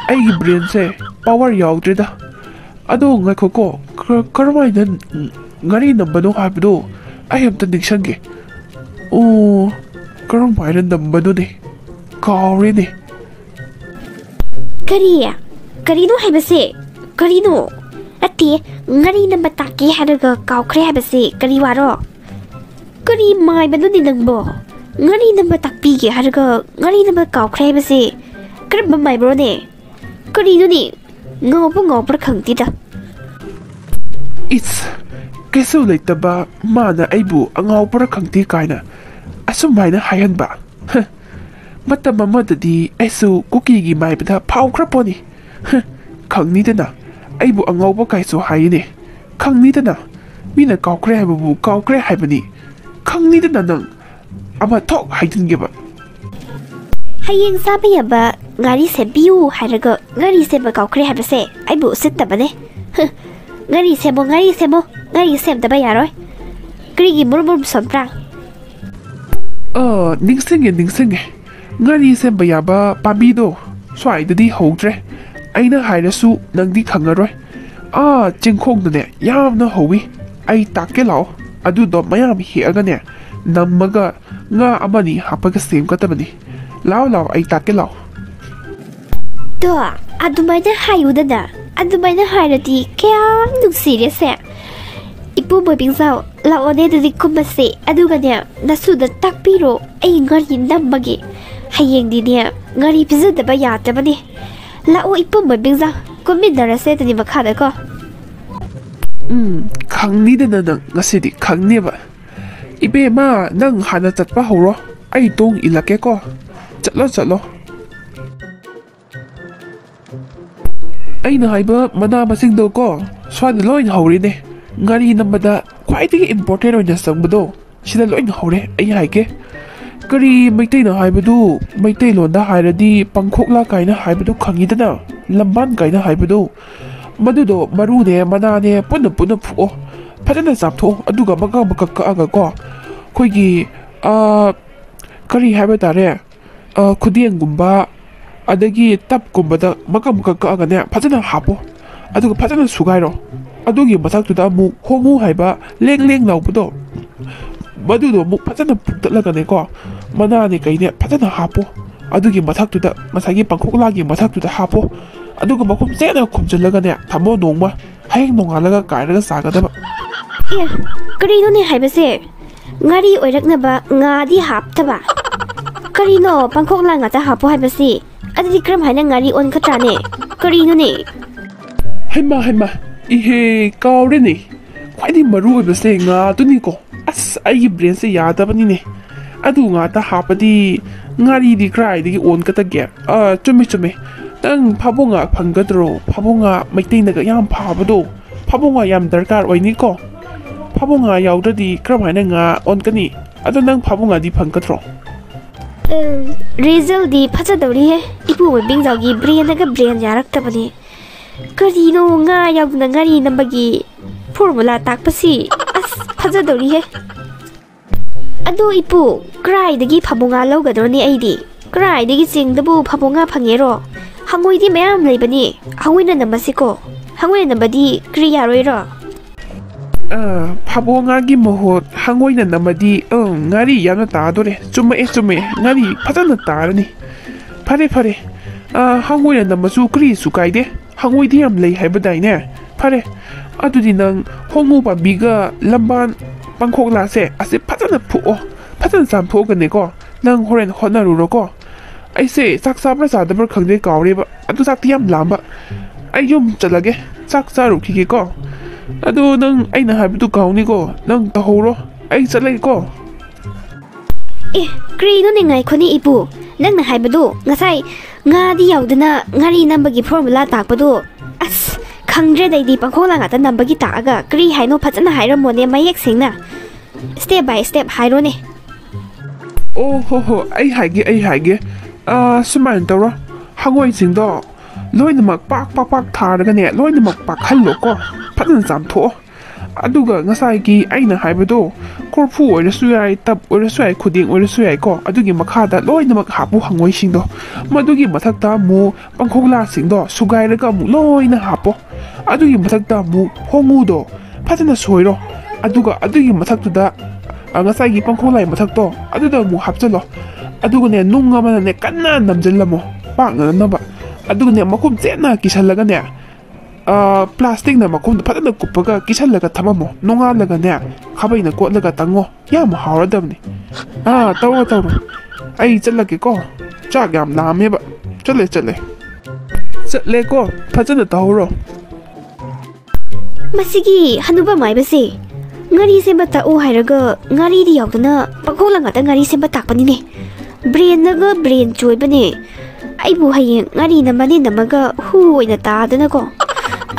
ꯑꯩꯒꯤ ꯕ꯭ꯔꯦꯟꯁꯦ ꯄꯥꯋꯔ ꯌꯥꯎꯗ꯭ꯔꯦꯗ꯫ ꯑꯗꯣ ꯉꯥꯏꯈꯣꯀꯣ, ꯀ-, ꯀꯔꯝꯍꯥꯏꯅ ꯉꯥꯔꯤ ꯅꯝꯕꯅꯣ ꯍꯥꯏꯕꯗꯣ ꯑꯩ ꯑꯝꯇ ꯅꯤꯡꯁꯤꯡꯒꯦ꯫ ꯑꯣ, ꯀꯔꯝꯍꯥꯏꯅ ꯅꯝꯕꯅꯣꯅꯦ? ꯀꯥꯎꯔꯦꯅꯦ꯫ ꯀꯔꯤ? ꯀꯔꯤꯅꯣ ꯍꯥꯏꯕꯁꯦ? ꯀꯔꯤꯅꯣ? ꯅꯠꯇꯦ, ꯉꯥꯔꯤ ꯅꯝꯕ ꯇꯥꯛꯀꯦ ꯍꯥꯏꯔꯒ ꯀꯥꯎꯈ꯭ꯔꯦ ꯍꯥꯏꯕꯁꯦ ꯀꯔꯤ ꯋꯥꯔꯣ? ꯀꯔꯤ ꯃꯥꯏꯕꯅꯣꯅꯦ ꯅꯪꯕꯣ? ꯉꯥꯔꯤ ꯅꯝꯕ ꯇꯥꯛꯄꯤꯒꯦ ꯍꯥꯏꯔꯒ ꯉꯥꯔꯤ ꯅꯝꯕ ꯀꯥꯎꯈ꯭ꯔꯦ ꯍꯥꯏꯕꯁꯦ ꯀꯔꯝꯕ ꯃꯥꯏꯕ꯭ꯔꯣꯅꯦ? ꯀꯔꯤꯅꯣꯅꯦ? ꯉꯥꯎꯕ ꯉꯥꯎꯕ꯭ꯔꯥ ꯈꯪꯗꯦꯗ꯫ ꯏꯁ, ꯀꯩꯁꯨ ꯂꯩꯇꯕ ꯃꯥꯅ ꯑꯩꯕꯨ ꯑꯉꯥꯎꯕꯔ ꯈꯪꯗꯦ ꯀꯥꯏꯅ ꯑꯁꯨꯝꯍꯥꯏꯅ ꯍꯥꯏꯍꯟꯕ꯫ ꯍ, ꯃꯇꯝ ꯑꯃꯗꯗꯤ ꯑꯩꯁꯨ ꯀꯨꯀꯤꯒꯤ ꯃꯥꯏꯕꯗ ꯐꯥꯎꯈ꯭ꯔ ꯄꯣꯠꯅꯤ꯫ ꯍ, ꯈꯪꯅꯤꯗꯅ, ꯑꯩꯕꯨ ꯑꯉꯥꯎꯕ ꯀꯥꯏꯁꯨ ꯍꯥꯏꯅꯦ꯫ ꯈꯪꯅꯤꯗꯅ, ꯃꯤꯅ ꯀꯥꯎꯈ꯭ꯔꯦ ꯍꯥꯏꯕꯕꯨ ꯀꯥꯎꯈ꯭ꯔꯦ ꯍꯥꯏꯕꯅꯤ꯫ ꯈꯪꯅꯤꯗꯅ ꯅꯪ꯫ ꯑꯃ ꯊꯣꯛ ꯍꯥꯏꯖꯤꯟꯒꯦꯕ꯫ ꯍꯌꯦꯡ ꯆꯥꯕ ꯌꯥꯕ ꯉꯥꯔꯤ ꯁꯦꯝꯕꯤꯌꯨ ꯍꯥꯏꯔꯒ ꯉꯥꯔꯤ ꯁꯦꯝꯕ ꯀꯥꯎꯈ꯭ꯔꯦ ꯍꯥꯏꯕꯁꯦ ꯑꯩꯕꯨ ꯎꯁꯤꯠꯇꯕꯅꯦ꯫ ꯍ, ꯉꯥꯔꯤ ꯁꯦꯝꯃꯣ, ꯉꯥꯔꯤ ꯁꯦꯝꯃꯣ, ꯉꯥꯔꯤ ꯁꯦꯝꯗꯕ ꯌꯥꯔꯣꯏ꯫ ꯀꯔꯤꯒꯤ ꯃꯨꯔꯨꯝ ꯃꯨꯔꯨꯝ ꯁꯣꯟꯕ꯭ꯔꯥ? ꯑꯥ, ꯅꯤꯡꯁꯤꯡꯉꯦ, ꯅꯤꯡꯁꯤꯡꯉꯦ꯫ ꯉꯥꯔꯤ ꯁꯦꯝꯕ ꯌꯥꯕ ꯄꯥꯝꯕꯤꯗꯣ ꯁ꯭ꯋꯥꯏꯗꯗꯤ ꯍꯧꯗ꯭ꯔꯦ꯫ ꯑꯩꯅ ꯍꯥꯏꯔꯁꯨ ꯅꯪꯗꯤ ꯈꯪꯉꯔꯣꯏ꯫ ꯑꯥ, ꯆꯤꯡꯈꯣꯡꯗꯅꯦ ꯌꯥꯝꯅ ꯍꯧꯋꯤ꯫ ꯑꯩ ꯇꯥꯛꯀꯦ ꯂꯥꯛꯑꯣ꯫ ꯑꯗꯨꯗꯣ ꯃꯌꯥꯝ ꯍꯦꯛꯑꯒꯅꯦ, ꯅꯝꯃꯒ ꯉꯥ ꯑꯃꯅꯤ ꯍꯥꯞꯄꯒ ꯁꯦꯝꯒꯗꯕꯅꯤ꯫ ꯂꯥꯛꯑꯣ, ꯂꯥꯛꯑꯣ, ꯑꯩ ꯇꯥꯛꯀꯦ ꯂꯥꯛꯑꯣ꯫ ꯇꯣ, ꯑꯗꯨꯃꯥꯏꯅ ꯍꯥꯏꯌꯨꯗꯅ꯫ ꯑꯗꯨꯃꯥꯏꯅ ꯍꯥꯏꯔꯗꯤ ꯀꯌꯥꯝ ꯅꯨꯡꯁꯤꯔꯦꯁꯦ꯫ ꯏꯄꯨ ꯃꯣꯏꯕꯤꯡꯖꯥꯎ, ꯂꯥꯛꯑꯣꯅꯦ ꯑꯗꯨꯗꯤ ꯀꯨꯝꯃꯁꯦ꯫ ꯑꯗꯨꯒꯅꯦ, ꯅꯁꯨꯗ ꯇꯥꯛꯄꯤꯔꯣ, ꯑꯩ ꯉꯥꯔꯤ ꯅꯝꯃꯒꯦ꯫ ꯍꯌꯦꯡꯗꯤꯅꯦ, ꯉꯥꯔꯤ ꯄꯤꯖꯗꯕ ꯌꯥꯗꯕꯅꯦ꯫ ꯂꯥꯛꯑꯣ ꯏꯄꯨ ꯃꯣꯏꯕꯤꯡꯖꯥꯎ, ꯀꯨꯝꯃꯤꯟꯅꯔꯁꯦ ꯑꯗꯨꯗꯤ ꯃꯈꯥꯗꯀꯣ꯫ ꯎꯝ, ꯈꯪꯅꯤꯗꯅ ꯅꯪ ꯉꯁꯤꯗꯤ ꯈꯪꯅꯦꯕ꯫ ꯏꯕꯦꯝꯃ, ꯅꯪ ꯍꯥꯟꯅ ꯆꯠꯄ ꯍꯧꯔꯣ, ꯑꯩ ꯇꯨꯡ ꯏꯜꯂꯛꯀꯦꯀꯣ꯫ ꯆꯠꯂꯣ, ꯆꯠꯂꯣ꯫ ꯑꯩꯅ ꯍꯥꯏꯕ ꯃꯅꯥ ꯃꯁꯤꯡꯗꯣ ꯀꯣ, ꯁ꯭ꯋꯥꯏꯗ ꯂꯣꯏꯅ ꯍꯧꯔꯤꯅꯦ꯫ ꯉꯥꯔꯤ ꯅꯝꯕꯗ ꯈ꯭ꯋꯥꯏꯗꯒꯤ important ꯑꯣꯏꯅ ꯆꯪꯕꯗꯣ, ꯁꯤꯗ ꯂꯣꯏꯅ ꯍꯧꯔꯦ꯫ ꯑꯩ ꯍꯥꯏꯒꯦ, ꯀꯔꯤ ꯃꯩꯇꯩꯅ ꯍꯥꯏꯕꯗꯨ, ꯃꯩꯇꯩꯂꯣꯟꯗ ꯍꯥꯏꯔꯗꯤ ꯄꯥꯡꯈꯣꯛꯂꯥ ꯀꯥꯏꯅ ꯍꯥꯏꯕꯗꯨ ꯈꯪꯉꯤꯗꯅ, ꯂꯝꯕꯥꯟ ꯀꯥꯏꯅ ꯍꯥꯏꯕꯗꯨ, ꯃꯗꯨꯗꯣ ꯃꯔꯨꯅꯦ ꯃꯅꯥꯅꯦ ꯄꯨꯟꯅ ꯄꯨꯟꯅ ꯐꯨꯛꯑꯣ, ꯐꯖꯅ ꯆꯥꯝꯊꯣꯛꯑꯣ, ꯑꯗꯨꯒ ꯃꯀꯛ ꯃꯀꯛ ꯀꯛꯑꯒ ꯀꯣ, ꯑꯩꯈꯣꯏꯒꯤ, ꯑ, ꯀꯔꯤ ꯍꯥꯏꯕ ꯇꯥꯔꯦ, ꯑ, ꯈꯨꯗꯦꯡꯒꯨꯝꯕ, ꯑꯗꯒꯤ ꯇꯞꯀꯨꯝꯕꯗ ꯃꯀꯛ ꯃꯀꯛ ꯀꯛꯑꯒꯅꯦ ꯐꯖꯅ ꯍꯥꯞꯄꯣ꯫ ꯑꯗꯨꯒ ꯐꯖꯅ ꯁꯨꯒꯥꯏꯔꯣ꯫ ꯑꯗꯨꯒꯤ ꯃꯊꯛꯇꯨꯗ ꯑꯃꯨꯛ ꯍꯣꯡꯉꯨ ꯍꯥꯏꯕ ꯂꯦꯡ ꯂꯦꯡ ꯂꯥꯎꯕꯗꯣ, ꯃꯗꯨꯗꯣ ꯑꯃꯨꯛ ꯐꯖꯅ ꯄꯨꯛꯇꯠꯂꯒꯅꯦꯀꯣ, ꯃꯅꯥꯅꯦ ꯀꯩꯅꯦ ꯐꯖꯅ ꯍꯥꯞꯄꯣ꯫ ꯑꯗꯨꯒꯤ ꯃꯊꯛꯇꯨꯗ, ꯉꯁꯥꯏꯒꯤ ꯄꯥꯡꯈꯣꯛꯂꯥꯒꯤ ꯃꯊꯛꯇꯨꯗ ꯍꯥꯞꯄꯣ꯫ ꯑꯗꯨꯒ ꯃꯈꯨꯝ ꯆꯦꯠꯅ ꯈꯨꯝꯖꯤꯜꯂꯒꯅꯦ ꯊꯝꯃꯣ꯫ ꯅꯣꯡꯃ ꯍꯌꯦꯡ ꯅꯣꯡꯉꯥꯜꯂꯒ ꯀꯥꯏꯔꯒ ꯆꯥꯒꯗꯕ꯫ ꯑꯦ, ꯀꯔꯤꯅꯣꯅꯦ ꯍꯥꯏꯕꯁꯦ? ꯉꯥꯔꯤ ꯑꯣꯏꯔꯛꯅꯕ ꯉꯥꯗꯤ ꯍꯥꯞꯇꯕ? ꯀꯔꯤꯅꯣ, ꯄꯥꯡꯈꯣꯛꯂꯥ ꯉꯥꯛꯇ ꯍꯥꯞꯄꯣ ꯍꯥꯏꯕꯁꯤ? ꯑꯗꯨꯗꯤ ꯀꯔꯝ ꯍꯥꯏꯅ ꯉꯥꯔꯤ ꯑꯣꯟꯒꯗ꯭ꯔꯥꯅꯦ? ꯀꯔꯤꯅꯣꯅꯦ? ꯍꯩꯃꯥ, ꯍꯩꯃꯥ, ꯏꯍꯦ, ꯀꯥꯎꯔꯦꯅꯦ꯫ ꯈ꯭ꯋꯥꯏꯗꯒꯤ ꯃꯔꯨ ꯑꯣꯏꯕꯁꯦ ꯉꯥꯗꯨꯅꯤꯀꯣ꯫ ꯑꯁ, ꯑꯩꯒꯤ ꯕ꯭ꯔꯦꯟꯁꯦ ꯌꯥꯗꯕꯅꯤꯅꯦ꯫ ꯑꯗꯨ ꯉꯥꯛꯇ ꯍꯥꯞꯄꯗꯤ ꯉꯥꯔꯤꯗꯤ ꯀꯗꯥꯏꯗꯒꯤ ꯑꯣꯟꯒꯗꯒꯦ? ꯑꯥ, ꯆꯨꯝꯃꯦ, ꯆꯨꯝꯃꯦ꯫ ꯅꯪ ꯐꯥꯕꯣ ꯉꯥ ꯐꯪꯒꯗ꯭ꯔꯣ? ꯐꯥꯕꯣ ꯉꯥ ꯃꯩꯇꯩꯅꯒ ꯌꯥꯝ ꯐꯥꯕꯗꯣ꯫ ꯐꯥꯕꯣ ꯉꯥ ꯌꯥꯝ ꯗꯔꯀꯥꯔ ꯑꯣꯏꯅꯤꯀꯣ꯫ ꯐꯥꯕꯣ ꯉꯥ ꯌꯥꯎꯗ꯭ꯔꯗꯤ ꯀꯔꯝꯍꯥꯏꯅ ꯉꯥ ꯑꯣꯟꯒꯅꯤ? ꯑꯗꯣ ꯅꯪ ꯐꯥꯕꯣ ꯉꯥꯗꯤ ꯐꯪꯒꯗ꯭ꯔꯣ? ꯎꯝ, ꯔꯤꯖꯜꯗꯤ ꯐꯖꯗꯧꯔꯤꯍꯦ꯫ ꯏꯄꯨ ꯃꯕꯤꯡꯖꯥꯎꯒꯤ ꯕ꯭ꯔꯦꯟꯅꯒ ꯕ꯭ꯔꯦꯟ ꯌꯥꯔꯛꯇꯕꯅꯦ꯫ ꯀꯔꯤꯅꯣ ꯉꯥ ꯌꯥꯎꯗꯅ ꯉꯥꯔꯤ ꯅꯝꯕꯒꯤ ꯐꯣꯔꯃꯨꯂꯥ ꯇꯥꯛꯄꯁꯤ? ꯑꯁ, ꯐꯖꯗꯧꯔꯤꯍꯦ꯫ ꯑꯗꯣ ꯏꯄꯨ, ꯀꯔꯥꯏꯗꯒꯤ ꯐꯥꯕꯣ ꯉꯥ ꯂꯧꯒꯗ꯭ꯔꯣꯅꯦ ꯑꯩꯗꯤ? ꯀꯔꯥꯏꯗꯒꯤ ꯆꯤꯡꯗꯕꯨ ꯐꯥꯕꯣ ꯉꯥ ꯐꯪꯉꯦꯔꯣ? ꯍꯉꯣꯏꯗꯤ ꯃꯌꯥꯝ ꯂꯩꯕꯅꯤ꯫ ꯍꯉꯣꯏꯅ ꯅꯝꯃꯁꯤꯀꯣ꯫ ꯍꯉꯣꯏꯅ ꯅꯝꯕꯗꯤ ꯀꯔꯤ ꯌꯥꯔꯣꯏꯔꯣ? ꯑ, ꯐꯥꯕꯣ ꯉꯥꯒꯤ ꯃꯍꯨꯠ ꯍꯉꯣꯏꯅ ꯅꯝꯃꯗꯤ, ꯑꯪ, ꯉꯥꯔꯤ ꯌꯥꯝꯅ ꯇꯥꯗꯣꯔꯦ꯫ ꯆꯨꯝꯃꯛꯑꯦ, ꯆꯨꯝꯃꯛꯑꯦ꯫ ꯉꯥꯔꯤ ꯐꯖꯅ ꯇꯥꯔꯅꯤ꯫ ꯐꯔꯦ, ꯐꯔꯦ꯫ ꯑ, ꯍꯉꯣꯏꯅ ꯅꯝꯃꯁꯨ ꯀꯔꯤꯁꯨ ꯀꯥꯏꯗꯦ꯫ ꯍꯉꯣꯏꯗꯤ ꯌꯥꯝ ꯂꯩ ꯍꯥꯏꯕꯗꯥꯏꯅꯦ? ꯐꯔꯦ, ꯑꯗꯨꯗꯤ ꯅꯪ ꯍꯣꯡꯉꯨ ꯄꯥꯝꯕꯤꯒ ꯂꯝꯕꯥꯟ ꯄꯥꯡꯈꯣꯛꯂꯥꯁꯦ ꯑꯁꯤ ꯐꯖꯅ ꯐꯨꯛꯑꯣ꯫ ꯐꯖꯅ ꯆꯥꯝꯊꯣꯛꯑꯒꯅꯦꯀꯣ, ꯅꯪ ꯍꯣꯔꯦꯟ ꯍꯣꯠꯅꯔꯨꯔꯣꯀꯣ꯫ ꯑꯩꯁꯦ ꯆꯥꯛ ꯆꯥꯕ꯭ꯔꯥ ꯆꯥꯗꯕ꯭ꯔꯥ ꯈꯪꯗꯦ, ꯀꯥꯎꯔꯦꯕ꯫ ꯑꯗꯨ ꯆꯥꯛꯇꯤ ꯌꯥꯝ ꯂꯥꯝꯕ꯫ ꯑꯩ ꯌꯨꯝ ꯆꯠꯂꯒꯦ, ꯆꯥꯛ ꯆꯥꯔꯨꯈꯤꯒꯦꯀꯣ꯫ ꯑꯗꯣ ꯅꯪ ꯑꯩꯅ ꯍꯥꯏꯕꯗꯨ ꯀꯥꯎꯅꯤꯀꯣ, ꯅꯪ ꯇꯧꯍꯧꯔꯣ꯫ ꯑꯩ ꯆꯠꯂꯒꯦꯀꯣ꯫ ꯑꯦ, ꯀꯔꯤꯅꯣꯅꯦ, ꯉꯥꯏꯈꯣꯅꯦ ꯏꯄꯨ꯫ ꯅꯪꯅ ꯍꯥꯏꯕꯗꯨ ꯉꯁꯥꯏ ꯉꯥꯗꯤ ꯌꯥꯎꯗꯅ ꯉꯥꯔꯤ ꯅꯝꯕꯒꯤ ꯐꯣꯔꯃꯨꯂꯥ ꯇꯥꯛꯄꯗꯨ? ꯑꯁ, ꯈꯪꯗ꯭ꯔꯦꯗ ꯑꯩꯗꯤ, ꯄꯥꯡꯈꯣꯛꯂꯥ ꯉꯥꯛꯇ ꯅꯝꯕꯒꯤ ꯇꯥꯛꯑꯒ꯫ ꯀꯔꯤ ꯍꯥꯏꯅꯣ ꯐꯖꯅ ꯍꯥꯏꯔꯝꯃꯣꯅꯦ, ꯃꯌꯦꯛ ꯁꯦꯡꯅ꯫ ꯁ꯭ꯇꯦꯞ ꯕꯥꯏ ꯁ꯭ꯇꯦꯞ ꯍꯥꯏꯔꯣꯅꯦ꯫ ꯑꯣ ꯍꯣ ꯍꯣ, ꯑꯩ ꯍꯥꯏꯒꯦ, ꯑꯩ ꯍꯥꯏꯒꯦ꯫ ꯑꯥ, ꯁꯨꯃꯥꯏꯅ ꯇꯧꯔꯣ, ꯍꯉꯣꯏꯁꯤꯡꯗꯣ ꯂꯣꯏꯅꯃꯛ ꯄꯥꯛ ꯄꯥꯛ ꯄꯥꯛ ꯊꯥꯔꯒꯅꯦ, ꯂꯣꯏꯅꯃꯛ ꯄꯥꯛꯍꯜꯂꯣꯀꯣ, ꯐꯖꯅ ꯆꯥꯝꯊꯣꯛꯑꯣ꯫ ꯑꯗꯨꯒ ꯉꯁꯥꯏꯒꯤ ꯑꯩꯅ ꯍꯥꯏꯕꯗꯣ, ꯀꯣꯔꯐꯨ ꯑꯣꯏꯔꯁꯨ ꯌꯥꯏ, ꯇꯞ ꯑꯣꯏꯔꯁꯨ ꯌꯥꯏ, ꯈꯨꯗꯦꯡ ꯑꯣꯏꯔꯁꯨ ꯌꯥꯏꯀꯣ, ꯑꯗꯨꯒꯤ ꯃꯈꯥꯗ ꯂꯣꯏꯅꯃꯛ ꯍꯥꯞꯄꯨ ꯍꯉꯣꯏꯁꯤꯡꯗꯣ꯫ ꯃꯗꯨꯒꯤ ꯃꯊꯛꯇ ꯑꯃꯨꯛ ꯄꯥꯡꯈꯣꯛꯂꯥꯁꯤꯡꯗꯣ ꯁꯨꯒꯥꯏꯔꯒ ꯑꯃꯨꯛ ꯂꯣꯏꯅ ꯍꯥꯞꯄꯣ꯫ ꯑꯗꯨꯒꯤ ꯃꯊꯛꯇ ꯑꯃꯨꯛ ꯍꯣꯡꯉꯨꯗꯣ ꯐꯖꯅ ꯁꯣꯏꯔꯣ꯫ ꯑꯗꯨꯒ ꯑꯗꯨꯒꯤ ꯃꯊꯛꯇꯨꯗ ꯑ, ꯉꯁꯥꯏꯒꯤ ꯄꯥꯡꯈꯣꯛ ꯂꯥꯏ ꯃꯊꯛꯇꯣ ꯑꯗꯨꯗ ꯑꯃꯨꯛ ꯍꯥꯞꯆꯜꯂꯣ꯫ ꯑꯗꯨꯒꯅꯦ, ꯅꯨꯡ ꯑꯃꯅꯅꯦ ꯀꯟꯅ ꯅꯝꯖꯜꯂꯝꯃꯣ, ꯄꯥꯛꯅꯅꯕ꯫ ꯑꯗꯨꯒꯅꯦ, ꯃꯈꯨꯝ ꯆꯦꯠꯅ ꯀꯤꯁꯜꯂꯒꯅꯦ, ꯑ, ꯄ꯭ꯂꯥꯁꯇꯤꯛꯅ ꯃꯈꯨꯝꯗꯣ ꯐꯖꯅ ꯀꯨꯞꯄꯒ ꯀꯤꯁꯜꯂꯒ ꯊꯝꯃꯝꯃꯣ꯫ ꯅꯣꯡꯉꯥꯜꯂꯒꯅꯦ, ꯈꯥꯕꯩꯅ ꯀꯣꯠꯂꯒ ꯇꯪꯉꯣ꯫ ꯌꯥꯝ ꯍꯥꯎꯔꯗꯕꯅꯤ꯫ ꯑꯥ, ꯇꯧꯔꯣ, ꯇꯧꯔꯣ꯫ ꯑꯩ ꯆꯠꯂꯒꯦꯀꯣ꯫ ꯆꯥꯛ ꯌꯥꯝ ꯂꯥꯝꯃꯦꯕ꯫ ꯆꯠꯂꯦ, ꯆꯠꯂꯦ꯫ ꯆꯠꯂꯦꯀꯣ꯫ ꯐꯖꯅ ꯇꯧꯍꯧꯔꯣ꯫ ꯃꯁꯤꯒꯤ ꯍꯅꯨꯕ ꯃꯥꯏꯕꯁꯦ, ꯉꯥꯔꯤ ꯁꯦꯝꯕ ꯇꯥꯛꯎ ꯍꯥꯏꯔꯒ ꯉꯥꯔꯤꯗꯤ ꯌꯥꯎꯗꯅ ꯄꯥꯡꯈꯣꯛꯂ ꯉꯥꯛꯇ ꯉꯥꯔꯤ ꯁꯦꯝꯕ ꯇꯥꯛꯄꯅꯤꯅꯦ꯫ ꯕ꯭ꯔꯦꯟꯅꯒ ꯕ꯭ꯔꯦꯟ ꯆꯣꯏꯕꯅꯦ꯫ ꯑꯩꯕꯨ ꯍꯌꯦꯡ ꯉꯥꯔꯤꯅ ꯃꯅꯦ ꯅꯝꯃꯒ ꯍꯨ ꯑꯣꯏꯅ ꯇꯥꯗꯅꯀꯣ꯫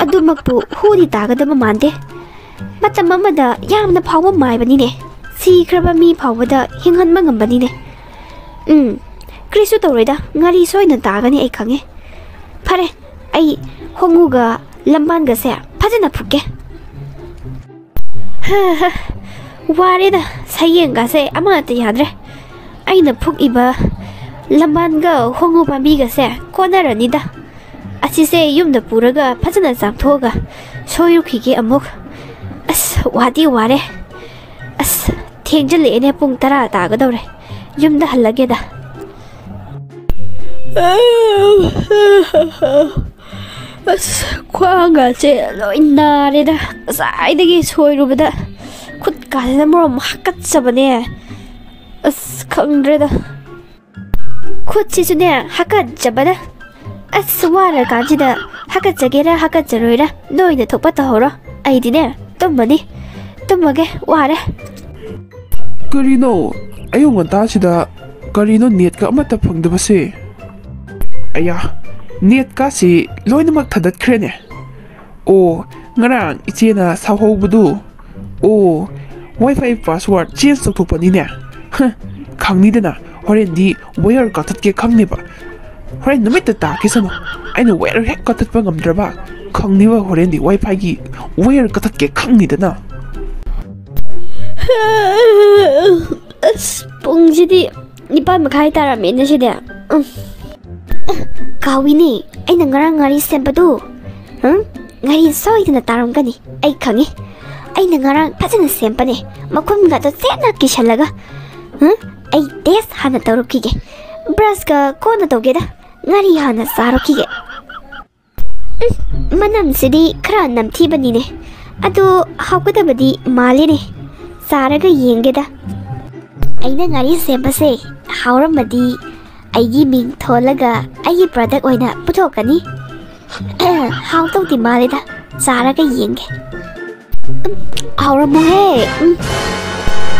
ꯑꯗꯨꯃꯛꯄꯨ ꯍꯨꯗꯤ ꯇꯥꯒꯗꯕ ꯃꯥꯟꯗꯦ꯫ ꯃꯇꯝ ꯑꯃꯗ ꯌꯥꯝꯅ ꯐꯥꯎꯕ ꯃꯥꯏꯕꯅꯤꯅꯦ꯫ ꯁꯤꯈ꯭ꯔꯕ ꯃꯤ ꯐꯥꯎꯕꯗ ꯍꯤꯡꯍꯟꯕ ꯉꯝꯕꯅꯤꯅꯦ꯫ ꯎꯝ, ꯀꯔꯤꯁꯨ ꯇꯧꯔꯣꯏꯗ, ꯉꯥꯔꯤ ꯁꯣꯏꯅ ꯇꯥꯒꯅꯤ, ꯑꯩ ꯈꯪꯉꯦ꯫ ꯐꯔꯦ, ꯑꯩ ꯍꯣꯡꯉꯨꯒ ꯂꯝꯕꯥꯟꯒꯁꯦ ꯐꯖꯅ ꯐꯨꯛꯀꯦ꯫ ꯍꯥ, ꯍꯥ, ꯋꯥꯔꯦꯗ, ꯁꯌꯦꯡꯒꯁꯦ ꯑꯃꯠꯇ ꯌꯥꯗ꯭ꯔꯦ꯫ ꯑꯩꯅ ꯐꯨꯛꯏꯕ ꯂꯝꯕꯥꯟꯒ ꯍꯣꯡꯉꯨ ꯄꯥꯝꯕꯤꯒꯁꯦ ꯀꯣꯟꯅꯔꯅꯤꯗ꯫ ꯑꯁꯤꯁꯦ ꯌꯨꯝꯗ ꯄꯨꯔꯒ ꯐꯖꯅ ꯆꯥꯝꯊꯣꯛꯑꯒ ꯁꯣꯏꯔꯨꯈꯤꯒꯦ ꯑꯃꯨꯛ꯫ ꯑꯁ, ꯋꯥꯗꯤ ꯋꯥꯔꯦ꯫ ꯑꯁ, ꯊꯦꯡꯖꯤꯜꯂꯛꯑꯦꯅꯦ, ꯄꯨꯡ ꯇꯔꯥ ꯇꯥꯒꯗꯧꯔꯦ꯫ ꯌꯨꯝꯗ ꯍꯜꯂꯒꯦꯗ꯫ ꯑꯁ, ꯈ꯭ꯋꯥꯡꯒꯁꯦ ꯂꯣꯏ ꯅꯥꯔꯦꯗ, ꯉꯁꯥꯏꯗꯒꯤ ꯁꯣꯏꯔꯨꯕꯗ꯫ ꯈꯨꯠꯀꯥꯁꯤꯅ ꯃꯔꯣꯝ ꯍꯥꯀꯠꯆꯕꯅꯦ꯫ ꯑꯁ, ꯈꯪꯗ꯭ꯔꯦꯗ꯫ ꯈꯨꯠꯁꯤꯁꯨꯅꯦ ꯍꯥꯀꯠꯆꯕꯅ꯫ ꯑꯁ, ꯋꯥꯔꯀꯥꯟꯁꯤꯗ ꯍꯥꯀꯠꯆꯒꯦꯔꯥ ꯍꯥꯀꯠꯆꯔꯣꯏꯔꯥ ꯅꯣꯏꯅ ꯊꯣꯛꯄ ꯇꯧꯍꯧꯔꯣ꯫ ꯑꯩꯗꯤꯅꯦ ꯇꯨꯝꯃꯅꯤ, ꯇꯨꯝꯃꯒꯦ, ꯋꯥꯔꯦ꯫ ꯀꯔꯤꯅꯣ, ꯑꯌꯨꯛ ꯉꯟꯇꯥꯁꯤꯗ ꯀꯔꯤꯅꯣ ꯅꯦꯠꯀ ꯑꯃꯠꯇ ꯐꯪꯗꯕꯁꯦ? ꯑꯌꯥ, ꯅꯦꯠꯀꯥꯁꯤ ꯂꯣꯏꯅꯃꯛ ꯊꯥꯗꯠꯈ꯭ꯔꯦꯅꯦ꯫ ꯑꯣ, ꯉꯔꯥꯡ ꯏꯆꯦꯅ ꯁꯥꯎꯍꯧꯕꯗꯨ꯫ ꯑꯣ, ꯋꯥꯏ ꯐꯥꯏ ꯄꯥꯁꯋꯥꯔꯗ ꯆꯦꯟꯖ ꯇꯧꯊꯣꯛꯄꯅꯤꯅꯦ꯫ ꯍ, ꯈꯪꯅꯤꯗꯅ, ꯍꯣꯔꯦꯟꯗꯤ ꯋꯥꯌꯔ ꯀꯛꯊꯠꯀꯦ ꯈꯪꯅꯦꯕ꯫ ꯍꯣꯔꯦꯟ ꯅꯨꯃꯤꯠꯇ ꯇꯥꯈꯤꯁꯅꯨ꯫ ꯑꯩꯅ ꯋꯥꯌꯔ ꯍꯦꯛ ꯀꯛꯊꯠꯄ ꯉꯝꯗ꯭ꯔꯕ, ꯈꯪꯅꯤꯕ ꯍꯣꯔꯦꯟꯗꯤ ꯋꯥꯏ ꯐꯥꯏꯒꯤ ꯋꯥꯌꯔ ꯀꯛꯊꯠꯀꯦ ꯈꯪꯅꯤꯗꯅ꯫ ꯑꯁ, ꯄꯨꯡꯁꯤꯗꯤ ꯅꯤꯄꯥꯟ ꯃꯈꯥꯏ ꯇꯥꯔꯝꯃꯦꯅꯦ ꯁꯤꯗꯤ꯫ ꯎꯝ꯫ ꯀꯥꯎꯏꯅꯦ, ꯑꯩꯅ ꯉꯔꯥꯡ ꯉꯥꯔꯤ ꯁꯦꯝꯕꯗꯨ꯫ ꯎꯝ? ꯉꯥꯔꯤ ꯁꯣꯏꯗꯅ ꯇꯥꯔꯝꯒꯅꯤ, ꯑꯩ ꯈꯪꯉꯤ꯫ ꯑꯩꯅ ꯉꯔꯥꯡ ꯐꯖꯅ ꯁꯦꯝꯕꯅꯦ, ꯃꯈꯨꯝꯒꯗꯣ ꯆꯦꯠꯅ ꯀꯤꯁꯜꯂꯒ꯫ ꯍꯨꯝ? ꯑꯩ ꯇꯦꯁ ꯍꯥꯟꯅ ꯇꯧꯔꯛꯈꯤꯒꯦ꯫ ꯕ꯭ꯔꯁꯀ ꯀꯣꯟꯅ ꯇꯧꯒꯦꯗ, ꯉꯥꯔꯤ ꯍꯥꯟꯅ ꯆꯥꯔꯛꯈꯤꯒꯦ꯫ ꯎꯝ, ꯃꯅꯝꯁꯤꯗꯤ ꯈꯔ ꯅꯝꯊꯤꯕꯅꯤꯅꯦ, ꯑꯗꯣ ꯍꯥꯎꯒꯗꯕꯗꯤ ꯃꯥꯜꯂꯤꯅꯦ꯫ ꯆꯥꯔꯒ ꯌꯦꯡꯒꯦꯗ꯫ ꯑꯩꯅ ꯉꯥꯔꯤ ꯁꯦꯝꯕꯁꯦ ꯍꯥꯎꯔꯝꯃꯗꯤ ꯑꯩꯒꯤ ꯃꯤꯡ ꯊꯣꯜꯂꯒ ꯑꯩꯒꯤ ꯄ꯭ꯔꯗꯛ ꯑꯣꯏꯅ ꯄꯨꯊꯣꯛꯀꯅꯤ꯫ ꯍꯥꯎꯗꯧꯗꯤ ꯃꯥꯜꯂꯦꯗ, ꯆꯥꯔꯒ ꯌꯦꯡꯒꯦ꯫ ꯎꯝ, ꯍꯥꯎꯔꯝꯃꯣꯍꯦ꯫ ꯎꯝ꯫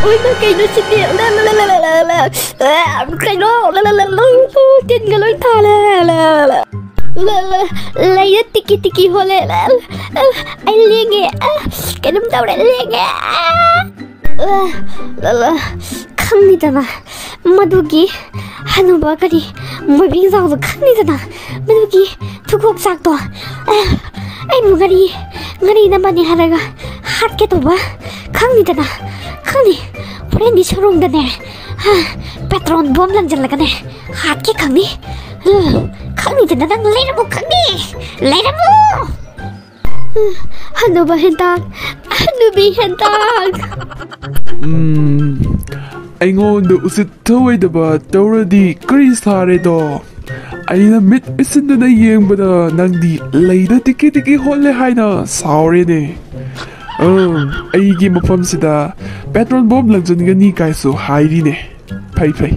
ꯑꯣꯏꯃ, ꯀꯩꯅꯣ ꯁꯤꯗꯤ? ꯂ, ꯂ, ꯂ, ꯂ, ꯂ, ꯂ, ꯂ, ꯂ, ꯀꯩꯅꯣ? ꯂ, ꯂ, ꯂ, ꯂ, ꯂ, ꯇꯤꯟꯒ ꯂꯣꯏ ꯊꯥꯜꯂꯦ꯫ ꯂ, ꯂ, ꯂ, ꯂ꯫ ꯂ, ꯂ, ꯂꯩꯗ ꯇꯤꯀꯤ ꯇꯤꯀꯤ ꯍꯣꯜꯂꯦ꯫ ꯂ, ꯂ, ꯂ, ꯑꯩ ꯂꯦꯡꯉꯦ꯫ ꯑ, ꯀꯩꯅꯣꯝ ꯇꯧꯔꯦ, ꯂꯦꯡꯉꯦ꯫ ꯑ, ꯂ, ꯂ, ꯈꯪꯅꯤꯗꯅ, ꯃꯗꯨꯒꯤ ꯍꯅꯨꯕ ꯀꯔꯤ ꯃꯣꯏꯕꯤꯡꯖꯥꯎꯗꯣ ꯈꯪꯅꯤꯗꯅ, ꯃꯗꯨꯒꯤ ꯊꯨꯒꯣꯛ ꯆꯥꯛꯇꯣ꯫ ꯑ, ꯑꯩꯕꯨ ꯉꯥꯔꯤ, ꯉꯥꯔꯤ ꯅꯝꯕꯅꯤ ꯍꯥꯏꯔꯒ ꯍꯥꯠꯀꯦ ꯇꯧꯕ ꯈꯪꯅꯤꯗꯅ, ꯈꯪꯅꯤ꯫ ꯍꯣꯔꯦꯟꯗꯤ ꯁꯣꯔꯨꯝꯗꯅꯦ, ꯍꯥ, ꯄꯦꯇ꯭ꯔꯣꯜ ꯕꯣꯝ ꯂꯪꯁꯤꯜꯂꯒꯅꯦ ꯍꯥꯠꯀꯦ ꯈꯪꯅꯤ꯫ ꯎꯝ, ꯈꯪꯅꯤꯗꯅ ꯅꯪ ꯂꯩꯔꯝꯃꯨ ꯈꯪꯅꯤ, ꯂꯩꯔꯝꯃꯨ꯫ ꯎꯝ, ꯍꯅꯨꯕ ꯍꯦꯟꯇꯥꯛ, ꯍꯅꯨꯕꯤ ꯍꯦꯟꯇꯥꯛ꯫ ꯎꯝ, ꯑꯩꯉꯣꯟꯗ ꯎꯁꯤꯠ ꯊꯑꯣꯏꯗꯕ ꯇꯧꯔꯗꯤ ꯀꯔꯤ ꯁꯥꯔꯦꯗꯣ? ꯑꯩꯅ ꯃꯤꯠ ꯎꯏꯁꯤꯟꯗꯅ ꯌꯦꯡꯕꯗ ꯅꯪꯗꯤ ꯂꯩꯗ ꯇꯤꯀꯤ ꯇꯤꯀꯤ ꯍꯣꯜꯂꯦ ꯍꯥꯏꯅ ꯁꯥꯎꯔꯦꯅꯦ꯫ ꯑꯪ, ꯑꯩꯒꯤ ꯃꯐꯝꯁꯤꯗ ꯄꯦꯇ꯭ꯔꯣꯜ ꯕꯣꯝ ꯂꯪꯁꯤꯟꯒꯅꯤ ꯀꯥꯏꯁꯨ ꯍꯥꯏꯔꯤꯅꯦ꯫ ꯐꯩ ꯐꯩ,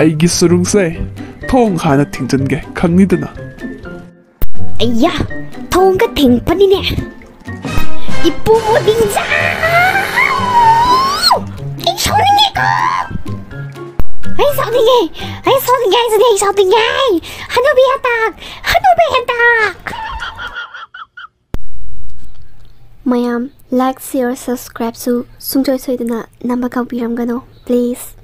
ꯑꯩꯒꯤ ꯁꯨꯔꯨꯡꯁꯦ ꯊꯣꯡ ꯍꯥꯟꯅ ꯊꯤꯡꯖꯤꯟꯒꯦ ꯈꯪꯅꯤꯗꯅ꯫ ꯑꯩꯌꯥ, ꯊꯣꯡꯒ ꯊꯤꯡꯄꯅꯤꯅꯦ꯫ ꯏꯄꯨ ꯃꯣꯗꯤꯡꯖꯥ! ꯑꯩ ꯁꯥꯎꯅꯤꯡꯉꯦꯀꯣ! ꯑꯩ ꯁꯥꯎꯅꯤꯡꯉꯦ! ꯑꯩ ꯁꯥꯎꯅꯤꯡꯉꯦ ꯍꯥꯏꯁꯤꯗꯤ ꯑꯩ ꯁꯥꯎꯅꯤꯡꯉꯦ! ꯍꯅꯨꯕꯤ ꯍꯦꯟꯇꯥꯛ! ꯍꯅꯨꯕꯤ ꯍꯦꯟꯇꯥꯛ! ꯃꯌꯥꯝ like, share, subscribeꯁꯨ ꯁꯨꯡꯁꯣꯏ ꯁꯣꯏꯗꯅ ꯅꯝꯕ ꯀꯥꯎꯕꯤꯔꯝꯒꯅꯨ, please꯫